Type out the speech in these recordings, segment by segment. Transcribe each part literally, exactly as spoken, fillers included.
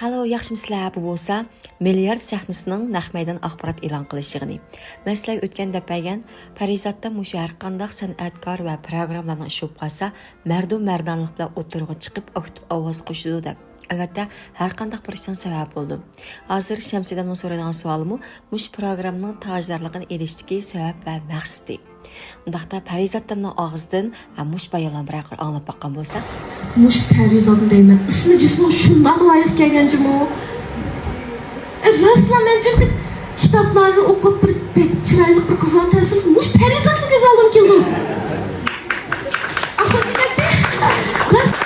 ھالو، ياخشىمۇسىلەر؟ بۇ بولسا مىليارد سەھنىسىنىڭ نەق مەيدان ئاخبارات ئېلان قىلىش يىغىنى. مەن سىلەرگە ئۆتكەندە دەپ بەرگەن، پەرىزاتتا مۇشۇ ھەرقانداق سەنئەتكار ۋە پىروگراممىلارنىڭ ئىشى بولۇپ قالسا، مەردۇ مەردانلىق بىلەن ئوتتۇرىغا چىقىپ، ئاكتىپ ئاۋاز قوشىدۇ دەپ. ئەلۋەتتە، ھەرقانداق بىر ئىشنىڭ سەۋەبى بولىدۇ. ھازىر شەمسىدەمنىڭ سورايدىغان سوئالىمۇ مۇشۇ پىروگراممىنىڭ تاجدارلىقىنى ئېلىشتىكى سەۋەب ۋە مەقسىتى. ئۇنداقتا پەرىزاتتىمنىڭ ئاغزىدىن، ھە، مۇشۇ بايانلارنى بىرەر قېتىم ئاڭلاپ باققان بولساق. مۇشۇ پەرىزاتنى دەيمەن، ئىسمى جىسمىغا شۇنداق لايىق كەلگەن جۇمۇ. ئە، راستلا مەن جىم كىتابلارنى ئوقۇپ، بىر بەك چىرايلىق بىر قىزلارنى تەسۋىرلىسە، مۇشۇ پەرىزاتلا كۆز ئالدىمغا كېلىدۇ. ئاخىرىدا راست.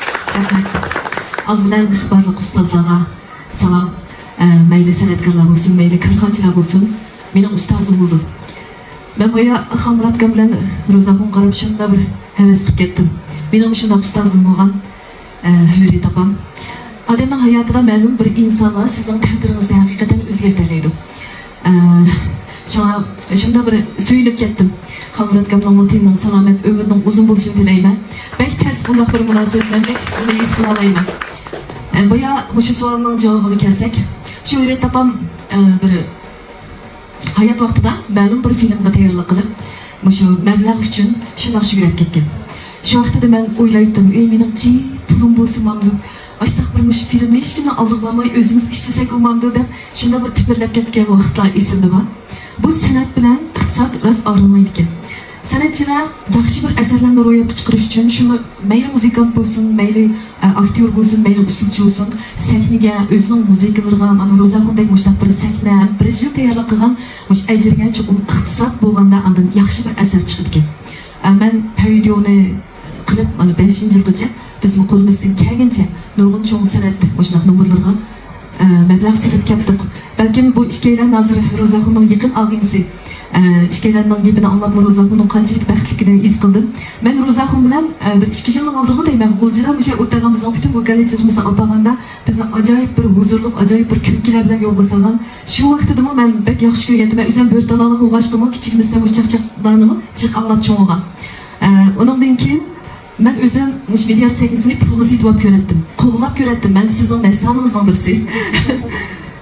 ئالدى بىلەن بارلىق ئۇستازلارغا سالام. ئە، مەيلى سەنئەتكارلار بولسۇن، مەيلى كارخانىچىلار بولسۇن، مېنىڭ ئۇستازىم بولىدۇ. مەن بايا خالمۇرات ئاكام بىلەن روزاخۇنغا قاراپ شۇنداق بىر ھەۋەس قىلىپ كەتتىم. مېنىڭمۇ شۇنداق ئۇستازىم بولغان، ئە، ھۆرىيەت ئاپام. ئادەمنىڭ ھاياتىدا مەلۇم بىر ئىنسانلار سىزنىڭ تەقدىرىڭىزنى ھەقىقەتەن ئۆزگەرتەلەيدۇ. ئە، شۇڭا شۇنداق بىر سۆيۈنۈپ كەتتىم. خالمۇرات ئاكامنىڭمۇ تېنىنىڭ سالامەت، ئۆمرىنىڭ ئۇزۇن بولۇشىنى تىلەيمەن. بەك تەس بۇنداق بىر مۇناسىۋەت، مەن بەك ئۇنى ھېس قىلالايمەن. ئە، بايا مۇشۇ سوئالنىڭ جاۋابىغا كەلسەك، شۇ ھۆرىيەت ئاپام، ئە، بىر ھايات ۋاقتىدا مەلۇم بىر فىلىمغا تەييارلىق قىلىپ، مۇشۇ مەبلەغ ئۈچۈن شۇنداق شۈگرەپ كەتكەن. شۇ ۋاقتىدا مەن ئويلايتتىم، ئەي، مېنىڭ جىق پۇلۇم بولسىمامدۇ؟ ئاشتاق بىر مۇشۇ فىلىمنى ھېچكىمنىڭ ئالدىغا بارماي ئۆزىمىز ئىشلىسەك بولمامدۇ دەپ شۇنداق بىر تىپىرلەپ كەتكەن ۋاقىتلار ئېسىمدە بار. بۇ سەنئەت بىلەن ئىقتىساد راست ئايرىلمايدىكەن. سەنئەتچىلەر ياخشى بىر ئەسەرلەرنى روياپقا چىقىرىش ئۈچۈن شۇنى مەيلى مۇزىكانت بولسۇن، مەيلى، ئە، ئاكتيور بولسۇن، مەيلى ئۇسسۇلچى بولسۇن، سەھنىگە ئۆزىنىڭ مۇزىكىلىرىغا، مانا روزاخۇندەك مۇشۇنداق بىر سەھنە، بىر يىل تەييارلىق قىلغان مۇشۇ ئەجىرگە چوقۇم ئىقتىساد بولغاندا ئاندىن ياخشى بىر ئەسەر چىقىدىكەن. ئە، مەن پەيدىيونى قىلىپ، مانا بەشىنچى يىلغىچە بىزمۇ قولىمىزدىن كەلگىنىچە نۇرغۇن چوڭ سەنئەت مۇشۇنداق نومۇرلىرىغا، ئە، مەبلەغ سېلىپ كەپتۇق. بەلكىم بۇ ئىككىيلەن ھازىر روزاخۇننىڭ يېقىن ئاغىنىسى، ئە، ئىككىيلەننىڭ گېپىنى ئاڭلاپمۇ روزاخۇننىڭ قانچىلىك بەختلىكىنى ھېس قىلدىم. مەن روزاخۇن بىلەن، ئە، بىر ئىككى يىلنىڭ ئالدىغۇ دەيمەن، غۇلجىدا مۇشۇ ئولتۇرغان بىزنىڭ پۈتۈن ۋوكالچىلىرىمىزنى ئاپارغاندا بىزنى ئاجايىپ بىر ھۇزۇرلۇق، ئاجايىپ بىر كۈلكىلەر بىلەن يولغا سالغان. شۇ ۋاقتىدىمۇ مەن بەك ياخشى كۆرگەنتىم. مەن ئۆزۈم بۆرتالاغا ئوخشاشقىمۇ كىچىكىمىزدە مۇشۇ چاقچاقلارنىمۇ جىق ئاڭلاپ چوڭ بولغان. ئە، ئۇنىڭدىن كېيىن مەن ئۆزۈم مۇشۇ مىليارد سەھنىسىنى پۇلغا سېتىۋاپ كۆرەتتىم. قوغلاپ كۆرەتتىم. مەن سىزنىڭ مەستانىڭىزنىڭ بىرسى.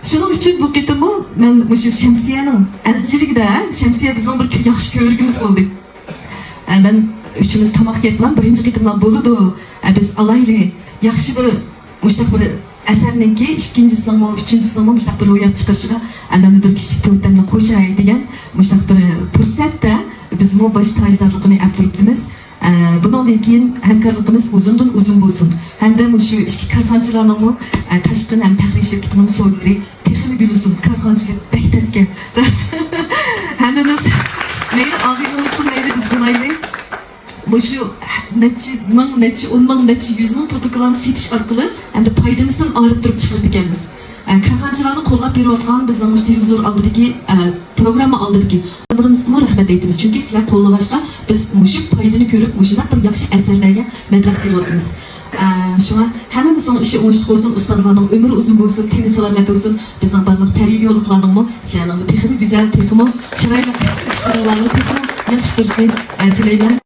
شۇنىڭ ئۈچۈن بۇ قېتىممۇ مەن مۇشۇ شەمسىيەنىڭ ئەلچىلىكىدە، شەمسىيە بىزنىڭ بىر كۆ-، ياخشى كۆرۈگىمىز بولدى. ئە، مەن ئۈچىمىز تاماق يەپ بىلەن بىرىنچى قېتىملا بولىدۇ. ئە، بىز ئالايلى، ياخشى بىر مۇشۇنداق بىر ئەسەرنىڭكى ئىككىنچىسىنىڭمۇ، ئۈچىنچىسىنىڭمۇ مۇشۇنداق بىر روياپ چىقىرىشىغا، ئە، مەنمۇ بىر كىشىلىك تۆھپەمنى قوشاي دېگەن مۇشۇنداق بىر پۇرسەتتە بىزمۇ باش تاجدارلىقىنى ئەپ تۇرۇپتىمىز. ئە، بۇنىڭدىن كېيىن ھەمكارلىقىمىز ئۇزۇندىن ئۇزۇن بولسۇن. ھەمدە مۇشۇ ئىككى كارخانىچىلارنىڭمۇ، ئە، تاشقىن ھەم پەخرىي شىركىتىنىڭ سودىلىرى تېخىمۇ گۈللىسۇن. كارخانىچىلىق بەك تەسكەن. راست. ھەممىمىز مەيلى ئاغىنە بولسۇن، مەيلى بىز بولايلى. مۇشۇ نەچچە مىڭ، نەچچە ئون مىڭ، نەچچە يۈز مىڭ پوتوكوللارنى سېتىش ئارقىلىق ئەمدى پايدىمىزدىن ئايرىپ تۇرۇپ چىقىرىدىكەنمىز. ئە، كارخانىچىلارنى قوللاپ بېرىۋاتقان بىزنىڭ مۇشۇ تېلېۋىزور ئالدىدىكى، ئە، پروگرامما ئالدىدىكى ئۇستازلىرىمىزغىمۇ رەھمەت ئېيتىمىز. چۈنكى سىلەر قوللىغاچقا بىز مۇشۇ پايدىنى كۆرۈپ مۇشۇنداق بىر ياخشى ئەسەرلەرگە مەبلەغ سېلىۋاتىمىز. ئە، شۇڭا ھەممىمىزنىڭ ئىشى ئوڭۇشلۇق بولسۇن، ئۇستازلارنىڭ ئۆمرى ئۇزۇن بولسۇن، تېنى سالامەت بولسۇن. بىزنىڭ بارلىق پەرىدىيونلۇقلارنىڭمۇ سىلەرنىڭمۇ تېخىمۇ گۈزەل، تېخىمۇ چىرايلىق ئىشلىرىڭلارنىڭ تېخىمۇ ياخشى تۇرۇشىنى، ئە، تىلەيمەن.